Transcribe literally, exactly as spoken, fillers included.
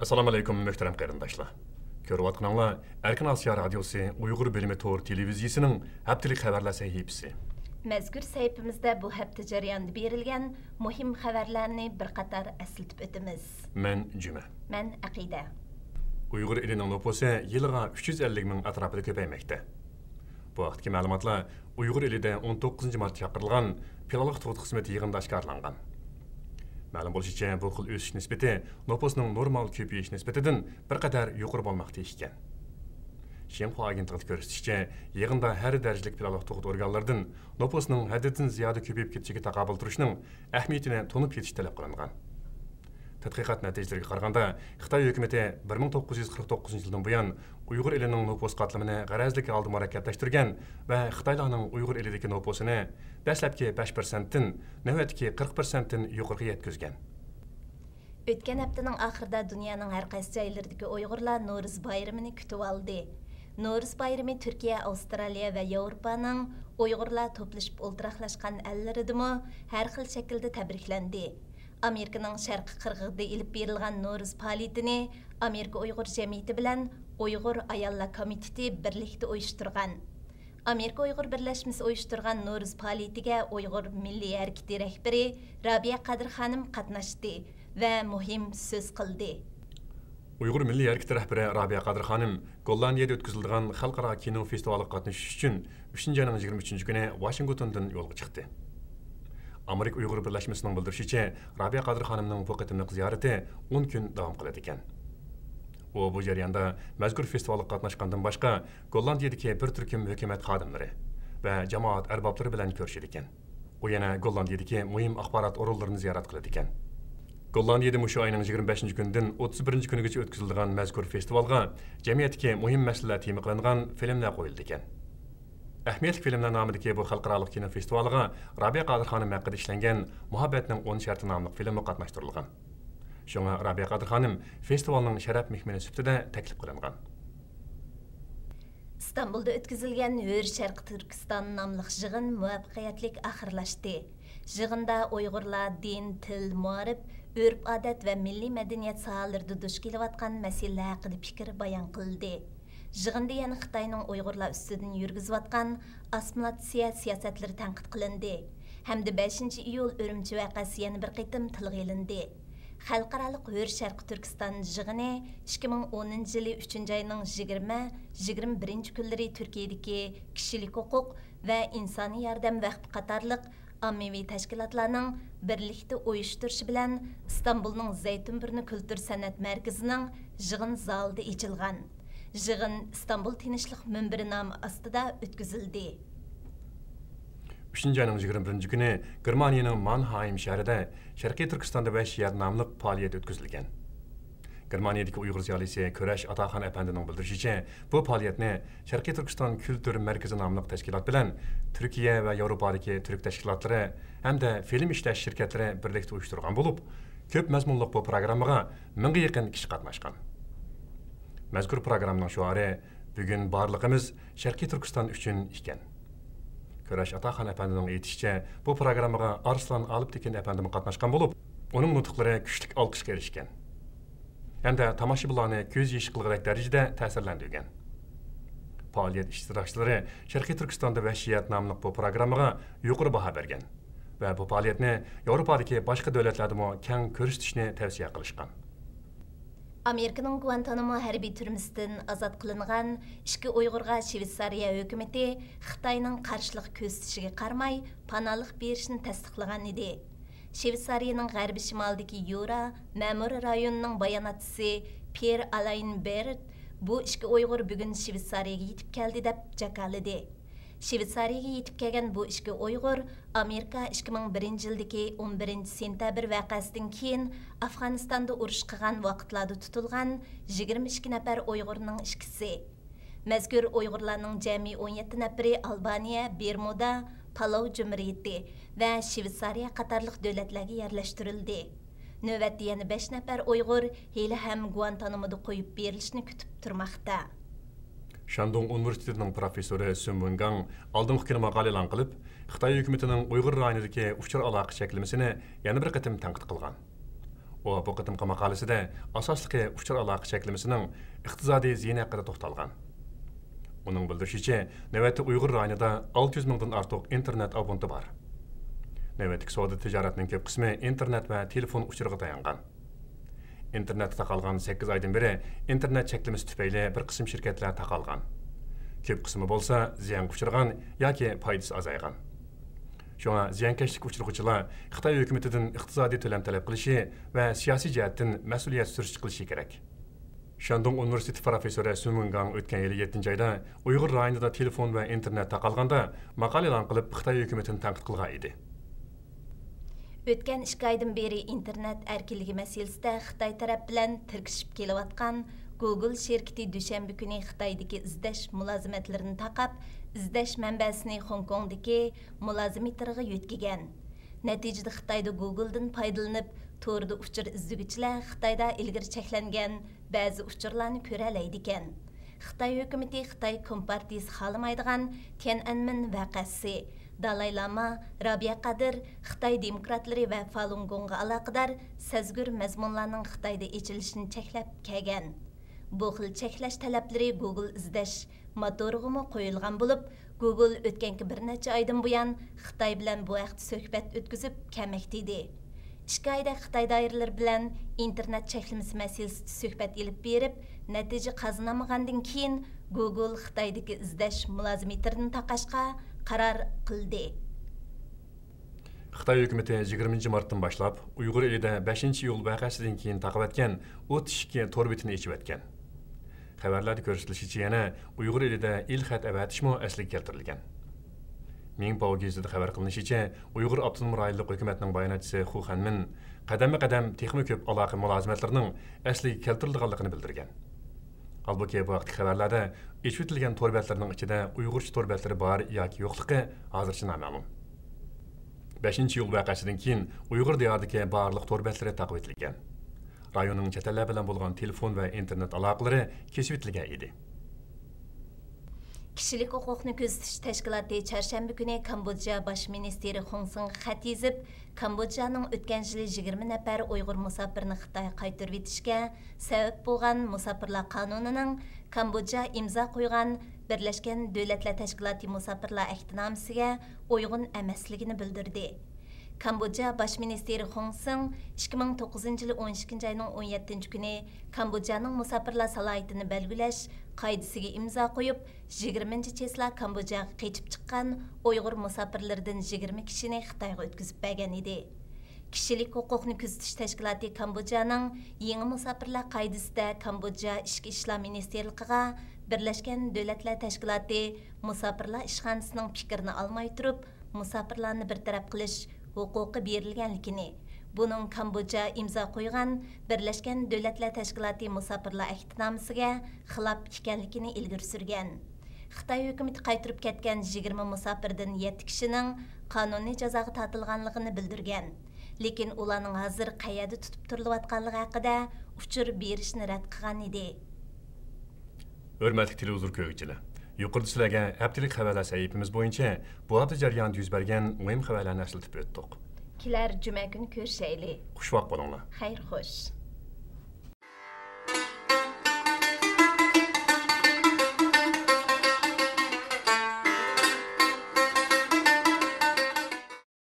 ئەسسالامۇئەلەيكۇم، مۆھتەرەم قېرىنداشلار. كۆرۈۋاتقىنىڭلار ئەركىن ئاسىيا رادىيوسى ئۇيغۇر بۆلۈمى تور تېلېۋىزىيىسىنىڭ ھەپتىلىك خەۋەرلەر سەھىپىسى. مەزكۇر سەھىپىمىزدە بۇ ھەپتە جەريانىدا بېرىلگەن مۇھىم خەۋەرلەرنى بىر قاتار ئەسلىتىپ ئۆتىمىز. مەن جۈمە. مەن ئەقىدە. ئۇيغۇر ئېلىنىڭ نوپۇسى يىلىغا ئۈچ يۈز ئەللىك مىڭ ئەتراپىدا كۆپەيمەكتە. بۇ ھەقتىكى مەلۇماتلار ئۇيغۇر ئېلىدە ئون توققۇزىنچى مارتتا چاقىرىلغان پىلانلىق تۇغۇت خىزمىتى يىغىنىدا ئاشكارىلانغان. مەلۇم بولۇشىچە، بۇ خىل ئۆسۈش نىسبىتى نوپۇسنىڭ نورمال كۆپىيىش نىسبىتىدىن بىر قەدەر يۇقىرى بولماقتا ئىكەن. شىنخۇا ئاگېنتلىقىدا كۆرسىتىشىچە، يىغىندا ھەر دەرىجىلىك پىلانلىق تۇغۇت ئورگانلىرىدىن نوپۇسنىڭ ھەددىدىن زىيادە كۆپىيىپ كېتىشىگە تاقابىل تۇرۇشنىڭ ئەھمىيىتىنى تونۇپ يېتىش تەلەپ قىلىنغان. تەتقىقات نەتىجىلىرىگە قارىغاندا، خىتاي ھۆكۈمىتى بىر مىڭ توققۇز يۈز قىرىق توققۇزىنچى يىلدىن بۇيان ئۇيغۇر ئېلىنىڭ نوپۇس قاتلىمىنى غەرەزلىك ھالدا مۇرەككەپلەشتۈرگەن ۋە خىتايلارنىڭ ئۇيغۇر ئېلىدىكى نوپۇسىنى دەسلەپكى بەش پىرسەنتتىن نۆۋەتتىكى قىرىق پىرسەنتتىن يۇقىرىغا يەتكۈزگەن. ئۆتكەن ھەپتىنىڭ ئاخىرىدا دۇنيانىڭ ھەر قايسى جايلىرىدىكى ئۇيغۇرلار نورۇز بايرىمىنى كۈتۈۋالدى. نورۇز بايرىمى تۈركىيە، ئاۋسترالىيە ۋە ياۋروپانىڭ ئۇيغۇرلار توپلىشىپ ئولتۇراقلاشقان ئەللىرىدىمۇ ھەر خىل شەكىلدە تەبرىكلەندى. ئامېرىكىنىڭ شەرقىي قىرغىقىدا ئېلىپ بېرىلغان نورۇز پائالىيىتىنى ئامېرىكا ئۇيغۇر جەمئىيىتى بىلەن ئۇيغۇر ئاياللار كومىتېتى بىرلىكتە ئۇيۇشتۇرغان. ئامېرىكا ئۇيغۇر بىرلەشمىسى ئۇيۇشتۇرغان نورۇز پائالىيىتىگە ئۇيغۇر مىللىي ھەرىكىتى رەھبىرى رابىيە قادىر خانىم قاتناشتى ۋە مۇھىم سۆز قىلدى. ئۇيغۇر مىللىي ھەرىكىتى رەھبىرى رابىيە قادىر خانىم گوللاندىيەدە ئۆتكۈزۈلىدىغان خەلقئارا كىنو فېستىۋالىغا قاتنىشىش ئۈچۈن ئۈچىنچى ئاينىڭ يىگىرمە ئۈچىنچى كۈنى ۋاشىنگتوندىن يولغا چىقتى. ئامېرىكا ئۇيغۇر بىرلەشمىسىنىڭ بىلدۈرۈشىچە، رابىيە قادىر خانىمنىڭ بۇ قېتىملىق زىيارىتى ئون كۈن داۋام قىلىدىكەن. ئۇ بۇ جەرياندا مەزكۇر فېستىۋالغا قاتناشقاندىن باشقا، گوللاندىيىدىكى بىر تۈركۈم ھۆكۈمەت خادىملىرى ۋە جامائەت ئەربابلىرى بىلەن كۆرۈشىدىكەن. ئۇ يەنە گوللاندىيىدىكى مۇھىم ئاخبارات ئورۇنلىرىنى زىيارەت قىلىدىكەن. گوللاندىيىدە مۇشۇ ئاينىڭ يىگىرمە بەشىنچى كۈنىدىن ئوتتۇز بىرىنچى كۈنىگىچە ئۆتكۈزۈلىدىغان مەزكۇر فېستىۋالغا جەمئىيەتتىكى مۇھىم مەسىلىلەر تېما قىلىنغان فىلىملەر قويۇلىدىكەن. ئەھمىيەتلىك فىلىملەر نامىدىكى بۇ خەلقئارالىق كىنو فېستىۋالىغا رابىيە قادىر خانىم ھەققىدە ئىشلەنگەن مۇھەببەتنىڭ ئون شەرتى ناملىق فىلىممۇ قاتناشتۇرۇلغان. شۇڭا رابىيە قادىر خانىم فېستىۋالنىڭ شەرەپ مېھمىنى سۈپىتىدە تەكلىپ قىلىنغان. ئىستانبۇلدا ئۆتكۈزۈلگەن ھۆر شەرقىي تۈركىستان ناملىق يىغىن مۇۋەپپەقىيەتلىك ئاخىرلاشتى. يىغىندا ئۇيغۇرلار دىن، تىل، مائارىپ، ئۆرپ-ئادەت ۋە مىللىي مەدەنىيەت ساھەلىرىدە دۇچ كېلىۋاتقان مەسىلىلەر ھەققىدە پىكىر بايان قىلدى. يىغىندا يەنە خىتاينىڭ ئۇيغۇرلار ئۈستىدىن يۈرگۈزۈۋاتقان ئاسسىمىلياتسىيە سىياسەتلىرى تەنقىد قىلىندى ھەمدە بەشىنچى ئىيۇل ئۈرۈمچى ۋەقەسى يەنە بىر قېتىم تىلغا ئېلىندى. خەلقئارالىق ھۆر شەرقىي تۈركىستان يىغىنى ئىككى مىڭ ئونىنچى يىلى ئۈچىنچى ئاينىڭ يىگىرمە، يىگىرمە بىرىنچى كۈنلىرى تۈركىيەدىكى كىشىلىك ھوقۇق ۋە ئىنسانىي ياردەم ۋەقپى قاتارلىق ئاممىۋى تەشكىلاتلارنىڭ بىرلىكتە ئۇيۇشتۇرۇشى بىلەن ئىستانبۇلنىڭ زەيتۇنبۇرنى كۈلتۈر سەنئەت مەركىزىنىڭ يىغىن زالىدا ئېچىلغان. يىغىن ئىستانبۇل تىنچلىق مۇنبىرى نامى ئاستىدا ئۆتكۈزۈلدى. ئۈچىنچى ئاينىڭ يىگىرمە بىرىنچى كۈنى گېرمانىيەنىڭ مانھايم شەھىرىدە شەرقىي تۈركىستاندا ۋەھشىيەت ناملىق پائالىيەت ئۆتكۈزۈلگەن. گېرمانىيەدىكى ئۇيغۇر زىيالىيسى كۈرەش ئاتاخان ئەپەندىنىڭ بىلدۈرۈشىچە، بۇ پائالىيەتنى شەرقىي تۈركىستان كۈلتۈر مەركىزى ناملىق تەشكىلات بىلەن تۈركىيە ۋە ياۋروپادىكى تۈرك تەشكىلاتلىرى ھەمدە فىلىم ئىشلەش شىركەتلىرى بىرلىكتە ئۇيۇشتۇرغان بولۇپ، كۆپ مەزمۇنلۇق بۇ پروگراممىغا مىڭغا يېقىن كىشى قاتناشقان. مەزكۇر پروگراممىنىڭ شوئارى «بۈگۈن بارلىقىمىز شەرقىي تۈركىستان ئۈچۈن» ئىكەن. كۈرەش ئاتاخان ئەپەندىنىڭ ئېيتىشىچە، بۇ پروگراممىغا ئارسلان ئالپتېكىن ئەپەندىمۇ قاتناشقان بولۇپ، ئۇنىڭ نۇتۇقلىرى كۈچلۈك ئالقىشقا ئېرىشكەن ھەمدە تاماشىبىنلارنى كۆز يېشى قىلغۇدەك دەرىجىدە تەسىرلەندۈرگەن. پائالىيەت ئىشتىراكچىلىرى شەرقىي تۈركىستاندا ۋەھشىيەت ناملىق بۇ پروگراممىغا يۇقىرى باھا بەرگەن ۋە بۇ پائالىيەتنى ياۋروپادىكى باشقا دۆلەتلەردىمۇ كەڭ كۆرسىتىشنى تەۋسىيە قىلىشقان. ئامېرىكىنىڭ گۇئانتانامو ھەربىي تۈرمىسىدىن ئازاد قىلىنغان ئىككى ئۇيغۇرغا شىۋېتسارىيە ھۆكۈمىتى خىتاينىڭ قارشىلىق كۆرسىتىشىگە قارىماي، پاناھلىق بېرىشنى تەستىقلىغان ئىدى. شىۋېتسارىيىنىڭ غەربىي شىمالىدىكى يۇرا مەمۇرىي رايونىنىڭ باياناتچىسى پيېر ئالاين بېرت بۇ ئىككى ئۇيغۇر بۈگۈن شىۋېتسارىيەگە يېتىپ كەلدى، دەپ جاكارلىدى. شىۋېتسارىيىگە يېتىپ كەلگەن بۇ ئىككى ئۇيغۇر ئامېرىكا ئىككى مىڭ بىرىنچى يىلدىكى ئون بىرىنچى سېنتەبىر ۋەقەسىدىن كېيىن ئافغانىستاندا ئۇرۇش قىلغان ۋاقىتلاردا تۇتۇلغان يىگىرمە ئىككى نەپەر ئۇيغۇرنىڭ ئىككىسى. مەزكۇر ئۇيغۇرلارنىڭ جەمئىي ئون يەتتە نەپىرى ئالبانىيە، بېرمۇدا، پالاۋ جۇمھۇرىيىتى ۋە شىۋېتسارىيە قاتارلىق دۆلەتلەرگە يەرلەشتۈرۈلدى. نۆۋەتتە يەنە بەش نەپەر ئۇيغۇر ھېلىھەم گۇئانتانامودا قويۇپ بېرىلىشنى كۈتۈپ تۇرماقتا. شاندۇڭ ئۇنىۋېرسىتېتىنىڭ پروفېسسورى سۈن ۋېنگاڭ ئالدىنقى كۈنى ماقالە ئېلان قىلىپ، خىتاي ھۆكۈمىتىنىڭ ئۇيغۇر رايونىدىكى ئۇچۇر ئالاقە چەكلىمىسىنى يەنە بىر قېتىم تەنقىد قىلغان. ئۇ بۇ قېتىمقى ماقالىسىدە ئاساسلىقى ئۇچۇر ئالاقە چەكلىمىسىنىڭ ئىقتىسادىي زىيىنى ھەققىدە توختالغان. ئۇنىڭ بىلدۈرۈشىچە، نۆۋەتتە ئۇيغۇر رايونىدا ئالتە يۈز مىڭدىن ئارتۇق ئىنتېرنېت ئابونتى بار. نۆۋەتتىكى سودا تىجارەتنىڭ كۆپ قىسمى ئىنتېرنېت ۋە تېلېفون ئۇچۇرىغا تايانغان. ئىنتېرنېتكە تاقالغان سەككىز ئايدىن بېرى ئىنتېرنېت چەكلىمىسى تۈپەيلى بىر قىسىم شىركەتلەر تاقالغان. كۆپ قىسمى بولسا زىيانغا ئۇچرىغان ياكى پايدىسى ئازايغان. شۇڭا زىيانكەشلىككە ئۇچرىغۇچىلار خىتاي ھۆكۈمىتىدىن ئىقتىسادىي تۆلەم تەلەپ قىلىشى ۋە سىياسىي جەھەتتىن مەسئۇلىيەت سۈرۈشتە قىلىشى كېرەك. شاندۇڭ ئۇنىۋېرسىتېتى پىروفېسسورى سۈن ۋېنگاڭ ئۆتكەن يىلى يەتتىنچى ئايدا ئۇيغۇر رايونىدا تېلېفون ۋە ئىنتېرنېت تاقالغاندا ماقالە ئېلان قىلىپ، خىتاي ھۆكۈمىتىنى تەنقىد قىلغان ئىدى. ئۆتكەن ئىككى ئايدىن بېرى ئىنتېرنېت ئەركىنلىكى مەسىلىسىدە خىتاي تەرەپ بىلەن تىركىشىپ كېلىۋاتقان گوگول شىركىتى دۈشەنبە كۈنى خىتايدىكى ئىزدەش مۇلازىمەتلىرىنى تاقاپ، ئىزدەش مەنبەسىنى خوڭكوڭدىكى مۇلازىمېتىرغا يۆتكىگەن. نەتىجىدە خىتايدا گوگولدىن پايدىلىنىپ، توردا ئۇچۇر ئىزدىگۈچىلەر خىتايدا ئىلگىرى چەكلەنگەن بەزى ئۇچۇرلارنى كۆرەلەيدىكەن. خىتاي ھۆكۈمىتى خىتاي كومپارتىيىسى خالىمايدىغان تيەنئەنمېن ۋەقەسى، دالاي لاما، رابىيە قادىر، خىتاي دېموكراتلىرى ۋە فالۇن گوڭغا ئالاقىدار سەزگۈر مەزمۇنلارنىڭ خىتايدا ئېچىلىشىنى چەكلەپ كەلگەن. بۇ خىل چەكلەش تەلەپلىرى گوگول ئىزدەش موتورىغىمۇ قويۇلغان بولۇپ، گوگول ئۆتكەنكى بىر نەچچە ئايدىن بۇيان خىتاي بىلەن بۇ ھەقتە سۆھبەت ئۆتكۈزۈپ كەلمەكتە ئىدى. ئىككى ئايدەك خىتاي دائىرىلىرى بىلەن ئىنتېرنېت چەكلىمىسى مەسىلىسىدە سۆھبەت ئېلىپ بېرىپ، نەتىجە قازىنالمىغاندىن كېيىن، گوگول خىتايدىكى ئىزدەش مۇلازىمېتىرىنى تاقاشقا قارار قىلدى. خىتاي ھۆكۈمىتى يىگىرمىنچى مارتتىن باشلاپ ئۇيغۇر ئېلىدە بەشىنچى ئىيۇل ۋەقەسىدىن كېيىن تاقىۋەتكەن ئوتتۇز ئىككى تور بېتىنى ئېچىۋەتكەن. خەۋەرلەردە كۆرسىتىلىشىچە، يەنە ئۇيغۇر ئېلىدە ئېلخەت ئەۋەتىشمۇ ئەسلىگە كەلتۈرۈلگەن. مىڭپاۋ گېزىتىدە خەۋەر قىلىنىشىچە، ئۇيغۇر ئاپتونوم رايونلۇق ھۆكۈمەتنىڭ باياناتچىسى خۇ خەنمىن قەدەممۇ قەدەم تېخىمۇ كۆپ ئالاقە مۇلازىمەتلىرىنىڭ ئەسلىگە كەلتۈرۈلىدىغانلىقىنى بىلدۈرگەن. ھالبۇكى، بۇ ھەقتىكى خەۋەرلەردە ئېچىۋېتىلگەن تور بەتلىرىنىڭ ئىچىدە ئۇيغۇرچە تور بەتلىرى بار ياكى يوقلۇقى ھازىرچە نامەلۇم. بەشىنچى ئىيۇل ۋەقەسىدىن كېيىن ئۇيغۇر دىيارىدىكى بارلىق تور بەتلىرى تاقىۋېتىلگەن. رايوننىڭ چەت ئەللەر بىلەن بولغان تېلېفون ۋە ئىنتېرنېت ئالاقىلىرى كېسىۋېتىلگەن ئىدى. كىشىلىك ھوقۇقنى كۆزىتىش تەشكىلاتى چارشەنبە كۈنى كامبودژا باش مىنىستىرى خۇڭ سېڭغا خەت يېزىپ، كامبودژانىڭ ئۆتكەن يىلى يىگىرمە نەپەر ئۇيغۇر مۇساپىرىنى خىتايغا قايتۇرۇۋېتىشكە سەۋەب بولغان مۇساپىرلار قانۇنىنىڭ كامبودژا ئىمزا قويغان بىرلەشكەن دۆلەتلەر تەشكىلاتى مۇساپىرلار ئەھدىنامىسىگە ئۇيغۇن ئەمەسلىكىنى بىلدۈردى. كامبودژا باش مىنىستىرى خۇڭ سېڭ ئىككى مىڭ توققۇزىنچى يىلى ئون ئىككىنچى ئاينىڭ ئون يەتتىنچى كۈنى كامبودژانىڭ مۇساپىرلار سالاھىيىتىنى بەلگىلەش قائىدىسىگە ئىمزا قويۇپ، يىگىرمىنچى چېسلا كامبودژاغا قېچىپ چىققان ئۇيغۇر مۇساپىرلىرىدىن يىگىرمە كىشىنى خىتايغا ئۆتكۈزۈپ بەرگەن ئىدى. كىشىلىك ھوقۇقنى كۆزىتىش تەشكىلاتى كامبودژانىڭ يېڭى مۇساپىرلار قائىدىسىدە كامبودژا ئىچكى ئىشلار مىنىستىرلىقىغا بىرلەشكەن دۆلەتلەر تەشكىلاتى مۇساپىرلار ئىشخانىسىنىڭ پىكرىنى ئالماي تۇرۇپ، مۇساپىرلارنى بىر تەرەپ قىلىش ھوقۇقى بېرىلگەنلىكىنى، بۇنىڭ كامبودژا ئىمزا قويغان بىرلەشكەن دۆلەتلەر تەشكىلاتى مۇساپىرلار ئەھدىنامىسىگە خىلاپ ئىكەنلىكىنى ئىلگىرى سۈرگەن. خىتاي ھۆكۈمىتى قايتۇرۇپ كەتكەن يىگىرمە مۇساپىردىن يەتتە كىشىنىڭ قانۇنىي جازاغا تارتىلغانلىقىنى بىلدۈرگەن. لېكىن ئۇلارنىڭ ھازىر قەيەردە تۇتۇپ تۇرۇلۇۋاتقانلىقى ھەققىدە ئۇچۇر بېرىشنى رەت قىلغان ئىدى. ھۆرمەتلىك تېلېۋىزور كۆرگۈچىلەر، يۇقىرىدا سىلەرگە ھەپتىلىك خەۋەرلەر سەھىپىمىز بويىچە بۇ ھەپتە جەريانىدا يۈز بەرگەن مۇھىم خەۋەرلەرنى ئەسلىتىپ ئۆتتۇق. كېلەر جۈمە كۈنى كۆرۈشەيلى. خۇشۋاق بولۇڭلار. خەير خوش.